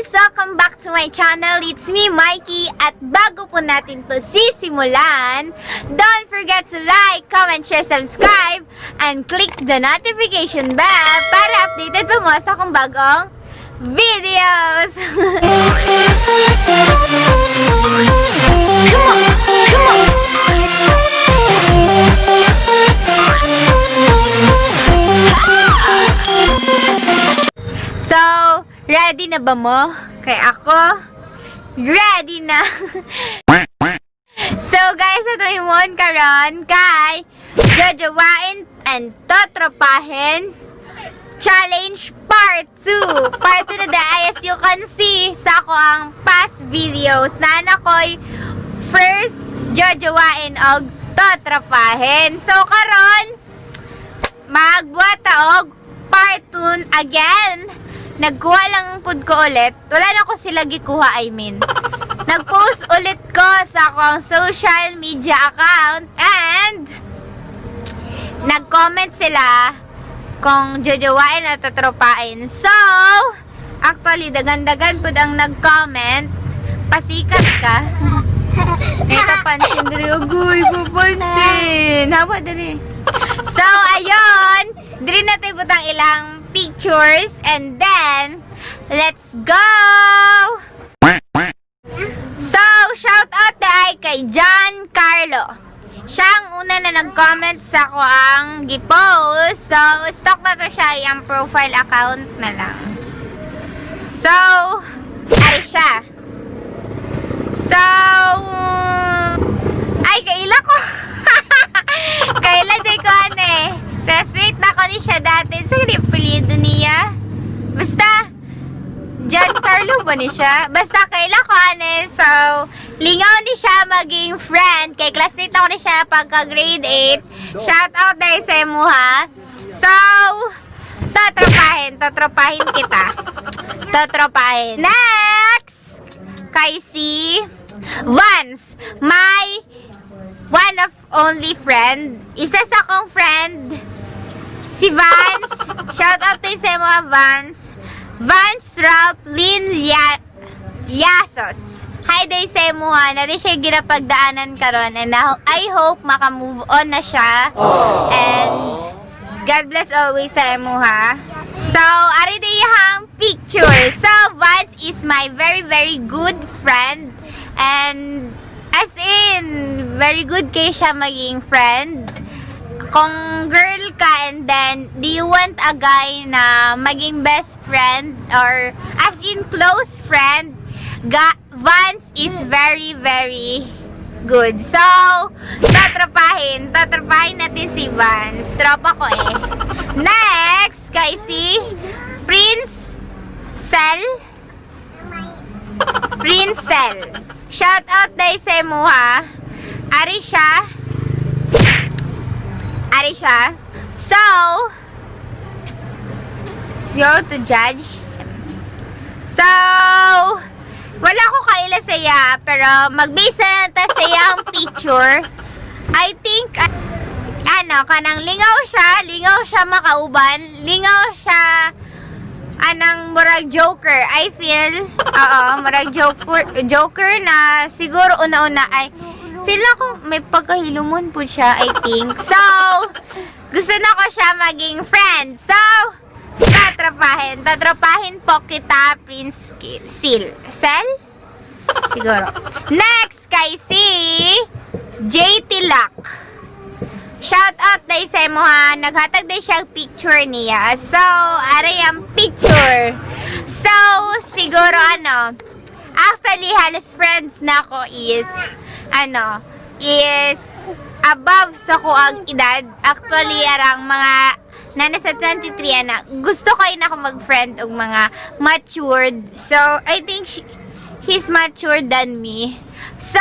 guys! Welcome back to my channel. It's me, Mikey. At bago po natin to sisimulan, don't forget to like, comment, share, subscribe, and click the notification bell para updated po mo sa akong bagong videos. Come on! Come on! So, ready na ba mo? Kay ako, ready na. So guys, ito yung karon kay jajawain and totropahin challenge part 2. Part 2 na dahil as you can see sa ako ang past videos na ako'y first jajawain og totropahin. So karon magbuhat og part 2 again. Nagkuha lang pud ko ulit. Wala na ko sila gikuha, I mean. Nag-post ulit ko sa akong social media account and nag-comment sila kung jojowain at tatropain. So, actually, dagan-dagan pud ang nag-comment. Pasikat ka. Ito pansin diri. Ugoy, papansin. Hawa diri. So, ayun. Diri natin butang ilang pictures and then let's go! So, shout out dahil kay John Carlo. Siya ang una na nag-comment sa ko ang gipost. So, stock na to siya yung profile account na lang. So, ay siya. So, ay kaila ko. Kaila day ko ane. Sweet na ko ni siya dati. Sa apelido niya. Basta, John Carlo ba ni siya? Basta kaila ko ane. So, lingaw ni siya maging friend. Kay classmate ako ni siya pagka grade 8. Shout out dahil sa mo ha. So, tatropahin kita. Tatropahin. Next! Kay si Vance. My one of only friend. Isa sa akong friend. Si Vance. Shout out to sa mga Vance. Vance Ralph Lynn Yasos. Hi day sa mga. Natin siya ginapagdaanan karon and I hope maka-move on na siya. And God bless always sa mga. So, ari day yung picture. So, Vance is my very very good friend. And as in, very good kay siya maging friend. Kung girl ka and then, do you want a guy na maging best friend or as in close friend, Vance is very, very good. So, tatropahin natin si Vance. Tropa ko eh. Next, kay si Prince Cell. Shout out day sa mo ha. Ari siya. So to judge. So, wala ko kaila saya, pero mag-base na natin sa iyang picture. I think, kanang lingaw siya makauban, lingaw siya, anang murag joker. I feel, murag joker na siguro una-una ay, feel ako may pagkahilumon po siya, I think. So, gusto na ko siya maging friend. So, tatropahin po kita, Prince Cell? Siguro. Next, kay si JT Lock. Shout out day sa mo ha. Naghatag day siya picture niya. So, aray ang picture. So, siguro actually, halos friends na ako is above sa ko ang edad. Actually, arang mga nasa 23 anak. Gusto ko na ako mag-friend og mga matured. So, I think he's matured than me. So,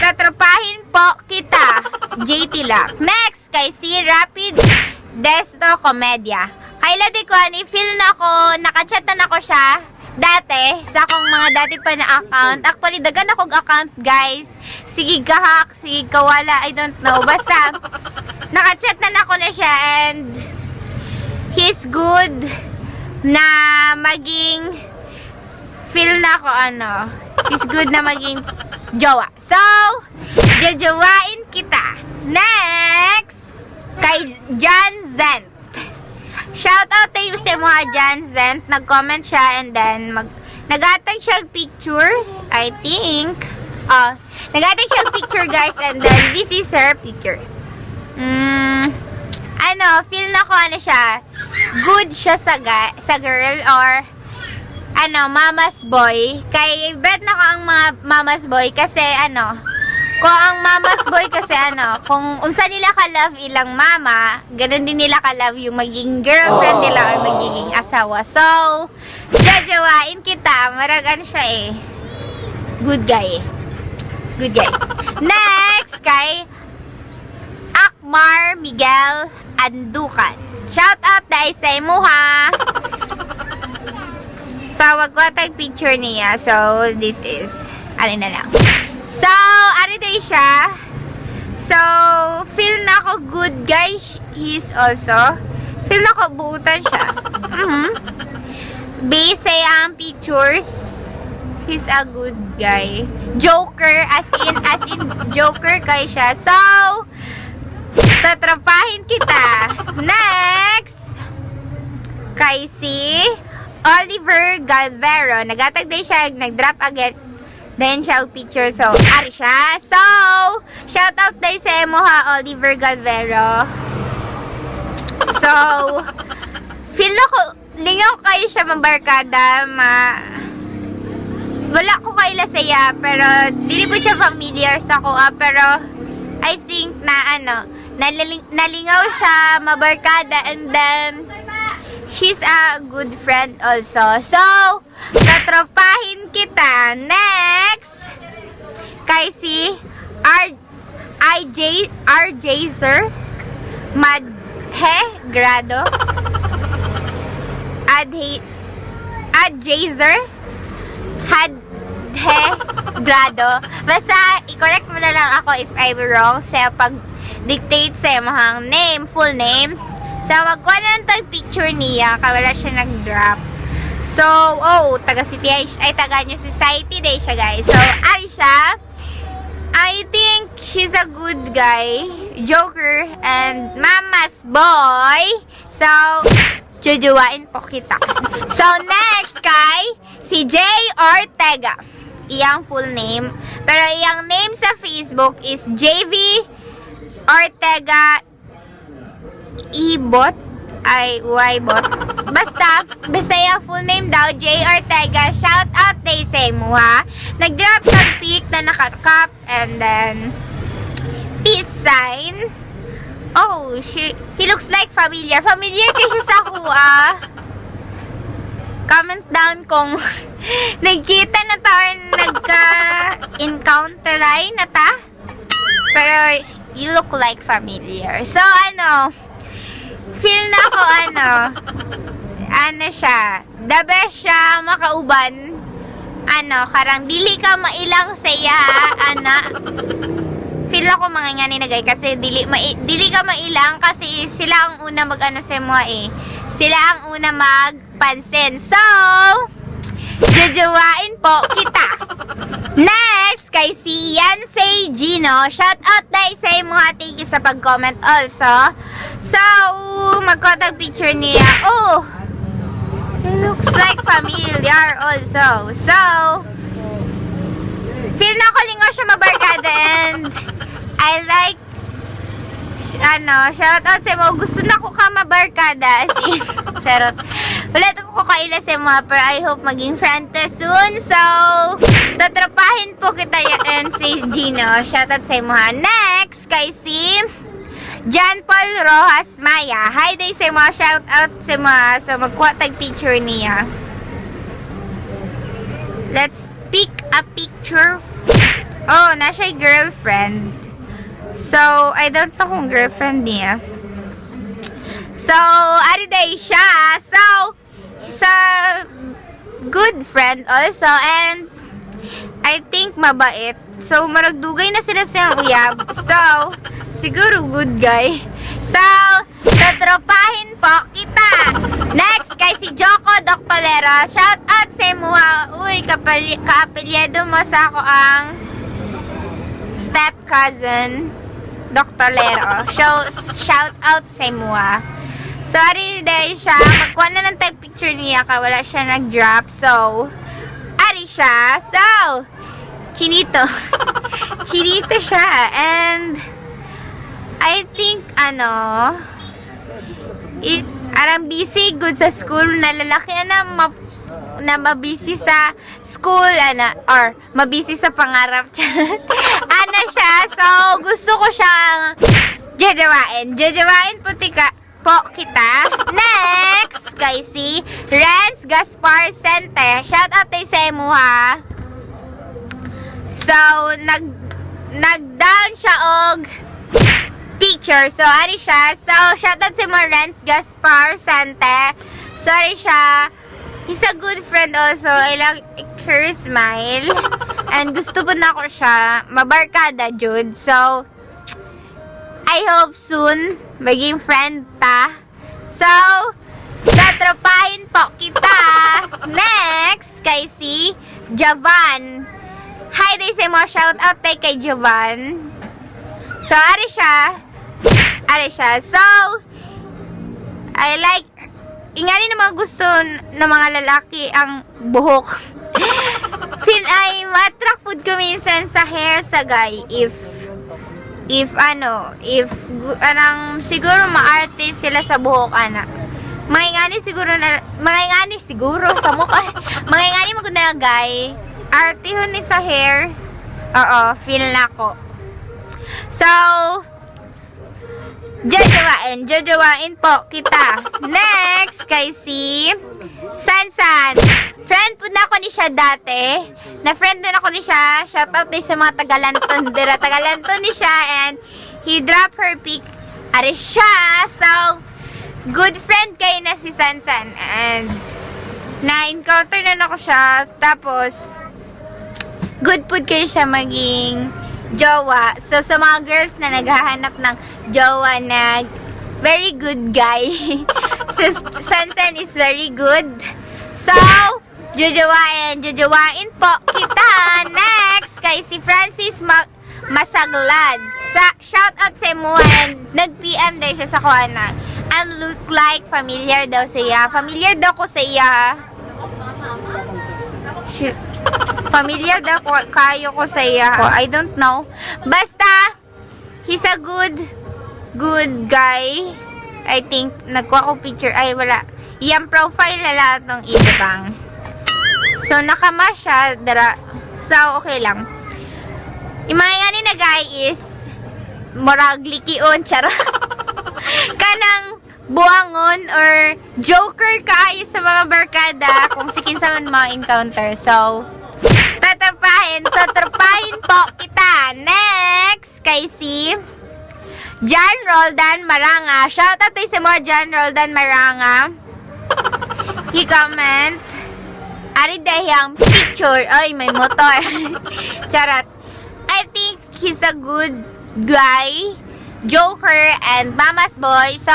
tatropahin po kita, JT Lock. Next, kay si Rapid Desto Comedia. Kaila di ko, feel na ako, nakachat na ako siya dati, sa akong mga dati pa na account. Actually, dagan akong account, guys. Sige gahak, sige kawala, I don't know. Basta, nakachat na ako na siya and he's good na maging feel na ko is good na maging jowa. So, jajawain kita. Next, kay John Zent. Shoutout tayo sa mga John Zent. Nag-comment siya and then nag-atag siya picture, I think. Nag-atag siya picture, guys, and then this is her picture. Feel na ko siya. Good siya sa girl or mama's boy. Kay bet na ko ang mga mama's boy kasi kung ang mama's boy kasi kung unsa nila ka-love ilang mama, ganun din nila ka-love yung magiging girlfriend nila or magiging asawa. So, jajawain kita. Maragan siya Good guy. Good guy. Next, kay Akmar Miguel Andukan. Shout out dahil sa imo ha. So, magkotag picture niya. So, this is, na lang. So, day siya. So, feel na ko good guy. He's also. Feel na ko buutan siya. Base sa ang pictures. He's a good guy. Joker, as in Joker kay siya. So, tatrapahin kita. Next, kay si Oliver Galvero. Nagatag din siya, nag-drop agad. Then siya picture. So, ari siya. So, shout out tayo sa emo ha, Oliver Galvero. So, feel na ko, lingaw kayo siya mabarkada, wala ko kaila saya, pero dili po siya familiar sa ko, pero I think na nalingaw siya, mabarkada, and then she's a good friend also. So, tatropahin kita. Next, kay si RJzer Madhe Grado. Adjazer Hadhe Grado. Basta, i-correct mo na lang ako if I'm wrong sa pag-dictate sa mahang name, full name. So, magkuha na lang picture niya, kawala siya nag-drop. So, taga City ay taga New Society day siya, guys. So, ari siya. I think she's a good guy, Joker, and mama's boy. So, jujuwain po kita. So, next kay si J. Ortega. Iyang full name. Pero iyang name sa Facebook is JV Ortega Ibot. Bot. Basta yung full name daw, J. Ortega. Shout out day sa mo ha. Nag-drop siyang pic na naka-cup and then peace sign. Oh, he looks like familiar. Familiar kayo siya sa kuha. Comment down kung nagkita na ta or nagka-encounter ay na ta. Pero you look like familiar. So, feel na ako siya, the best siya makauban, karang dili ka mailang saya, feel ako mga nga ninagay, kasi dili ka mailang, kasi sila ang una sa mga sila ang una magpansin. So, jajawain po kita. Next, kay si Yansei Gino. Shout out dahil sa mga, thank you sa pag-comment also. So, magkotag picture niya. Oh, it looks like familiar also. So, feel na ko lingo siya mabarkada and I like, shout out sa mga. Gusto na ko ka mabarkada. As in, charot. Wala ko kaila sa mga, pero I hope maging friend to soon. So, tatrapahin po kita yan si Gino. Shout out sa mga. Next, kay si John Paul Rojas Maya. Hi day sa mga, shout out sa mga. So, magkuha tag picture niya. Let's pick a picture. Oh, na siya girlfriend. So, I don't know kung girlfriend niya. So, ari day siya. So, he's a good friend also. And, I think mabait. So, maragdugay na sila sa uyab. So, siguro good guy. So, tatropahin po kita. Next, kay si Joko Doctolera. Shout out sa imuha. Uy, kaapelyado mo sa ako ang step cousin Doctolero. Shout out sa imuha. Sorry dahil siya. Magkuha na ng tag picture niya ka. Wala siya nag-drop. So, ari siya. So, chinito. Chinito siya. And, I think, arang busy good sa school na lalaki na mabisi sa school or mabisi sa pangarap. Siya, so gusto ko siyang jajawain po kita. Next kay si Renz Gaspar Sente. Shout out tayo sa imo ha. So nag-down siya og picture. So, ari siya. So, shoutout si Renz Gaspar Sante. Sorry siya. He's a good friend also. I like her smile. And gusto po na ko siya. Mabarkada, Jude. So, I hope soon maging friend ta. So, tatropahin po kita. Next, kay si Javan. Hi, day sa mo. Shoutout tayo kay Javan. So, ari siya. So, I like, ingani naman gusto ng mga lalaki ang buhok. Feel ay matrak food ko minsan sa hair sa guy. If siguro maarte sila sa buhok, Mga ingani siguro sa mukha. Mga ingani maganda na guy. Arte ho ni sa hair. Oo, feel na ko. So, jajawain po kita. Next, kay si Sansan. Friend po na ako ni siya dati. Na-friend din ako ni siya. Shoutout din sa mga Tagalanton. Tagalanton ni siya and he dropped her pic. Ari siya. So, good friend kayo na si Sansan. And, na-encounter na ako siya. Tapos, good po kayo siya maging jowa. So, sa mga girls na naghahanap ng jowa na very good guy. So, Sansan is very good. So, jajawain po kita. Next, kay si Francis Masaglad. Shout out sa mo and nag-PM din siya sa kuana. And look like familiar daw siya. Familiar daw ko sa iya. Familiar daw kayo ko sa iya. I don't know. Basta, he's a good guy. I think, nagkuha ko picture. Ay, wala. Iyang profile na lahat ng ibang. So, nakama siya. So, okay lang. Yung mga yani na guy is morag likion, charot. Kanang buwangon or joker kaayo sa mga barkada kung sikin sa mga encounter. So, tatrapahin po kita. Next, kay si John Roldan Maranga. Shoutout tayo sa mga John Roldan Maranga. He comment, ari dahiyang picture. Ay, may motor. Charot. I think he's a good guy, joker, and mama's boy. So,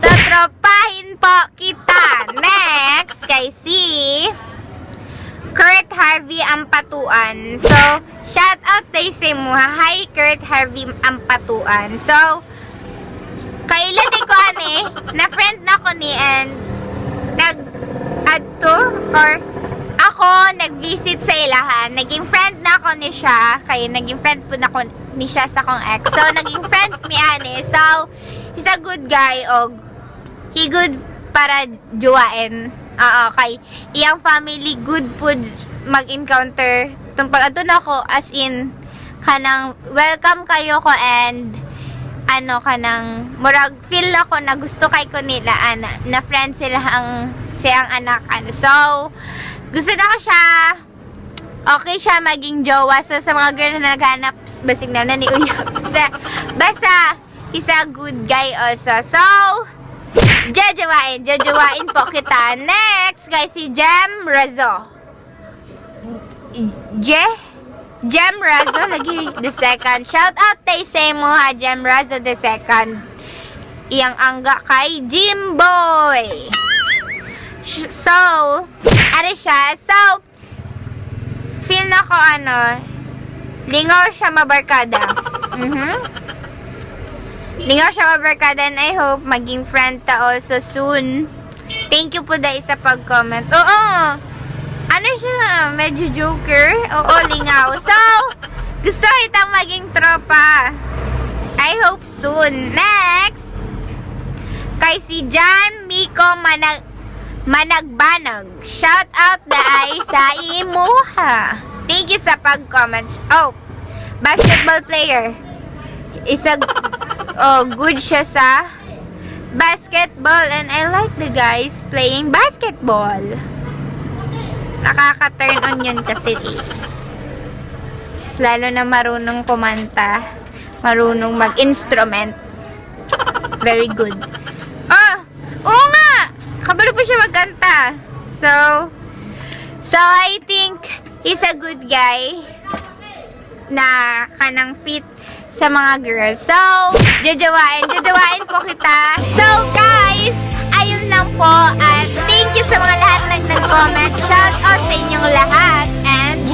tatrapahin po kita. Next, kay si Kurt Harvey Ampatuan. So, shout out tayo sa mo. Hi, Kurt Harvey Ampatuan. So, kailan ko na-friend na ko ni and nag-add to or ako nag-visit sa ilahan. Naging friend na ako ni siya. Kaya naging friend po na ko ni siya sa kong ex. So, naging friend mi ani. So, he's a good guy. Og, he good para juwain. Kay iyang family good po mag-encounter. Tumpag ato na ako as in kanang welcome kayo ko and kanang murag feel ako na gusto kay ko nila na friend sila siyang anak. So, gusto na ko siya. Okay siya maging jowa. So, sa mga girl na naghanap, basig na naniuyap. Basta, he's a good guy also. So, jajawain po kita. Next, guys, si Jem Razo. Jem Razo, lagi the second. Shout out tayo sa mo ha, Jem Razo the second. Iyang angga kay Jimboy. So, ano siya? So, feel na ko lingaw siya mabarkada. Lingaw siya mabarkada and I hope maging friend ta also soon. Thank you po dahil sa pag-comment. Oo, ano siya? Medyo joker? Oo, lingaw. So, gusto kitang maging tropa. I hope soon. Next! Kay si John Miko Managbanag. Shout out daay sa imuha. Thank you sa pag-comments. Oh, basketball player. Good siya sa basketball and I like the guys playing basketball. Nakaka-turn on yun kasi lalo na marunong kumanta, marunong mag-instrument. Very good. Oo nga! Kabalo pa siya magkanta. So I think he's a good guy na kanang fit sa mga girls. So, jajawain po kita. So, guys, ayun lang po. At thank you sa mga lahat na nag-comment. Shout out sa inyong lahat. And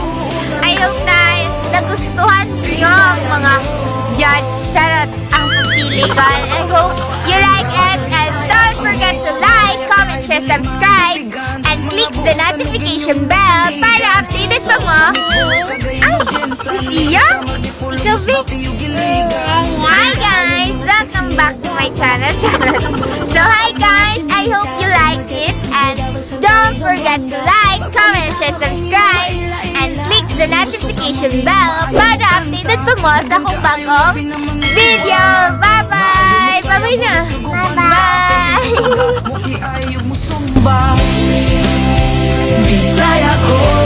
I hope na nagustuhan niyo ang mga judge. Charot ang pupili ko. And I hope you like it. And don't forget to like, comment, share, subscribe. And click the notification bell para updated pa mo. Ay, si Sia? Ikaw, Vic? Hi guys! Welcome back to my channel. So hi guys! I hope you like this. And don't forget to like, comment, share, subscribe. And click the notification bell para updated pa mo sa kung bagong video. Bye-bye! Bye-bye na! Bye! Bisaya ko